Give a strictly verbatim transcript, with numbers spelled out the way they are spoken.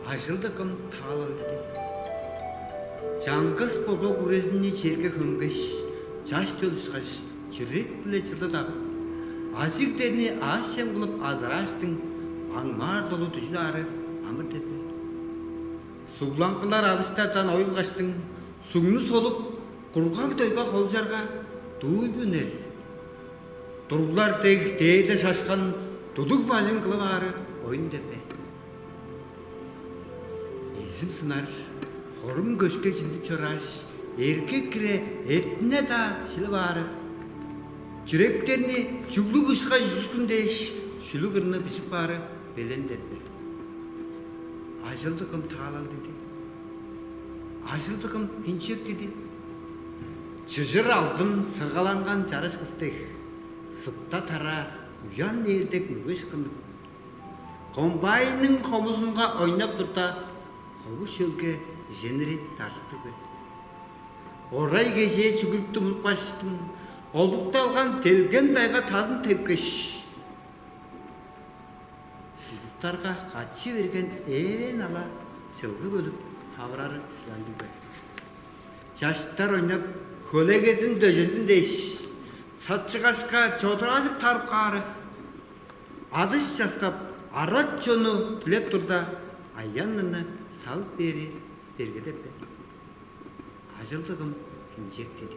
Ажыл-даа кым таалал диди. Чаңгыс бобок үрезинни черге хөмгеш, чаш төл ышкаш, чүрек-биле чылды дагып, ажыг дерни аъш-чем кылып азырааштың, аңмаар долу дүжүл аары амыр-дедир. Суглаңгылар алышта чан оюлгаштың, сугну солуп, кургаг дойга холчарга, дууйбу үнер. Дуруглар дег дээрде шашкан тудуг бажың кылып аары оюн деп бе? Эзим сынар, хорум көшке чиндип чорааш, эрге кире эртине-даа шилип аары. Чүректерни чүглүг ышкаш үзүскүн дээш, шүлүг ырны бижип каары белен деп бе? Ажыл-даа кым таалал диди. Ажыл-даа кым хинчек диди. Чыжыр алдын сыргаланган чараш кыс дег, сыпта-тараа уян нээрдек мөге шыккынныг. Комбайнның хомузунга ойнап турда, хову шөлге иженнери даржыктыг бе? Орай кежээ чүгүрүктү мурупкаштың, олукталган делген дайга тадын тепкеш, сулдустарга качы берген ээн ала чылгы бөлүп тавырары чыланчыг бе? Чаштар ойнап, хөлегезин дөжезин дээш, сатчыгашка чодураажып тарып каары, адыш часкап, арат чонну дилеп турда, аян-нынны салып бээри бергедеп бе? Ажыл-даа кым хинчек диди.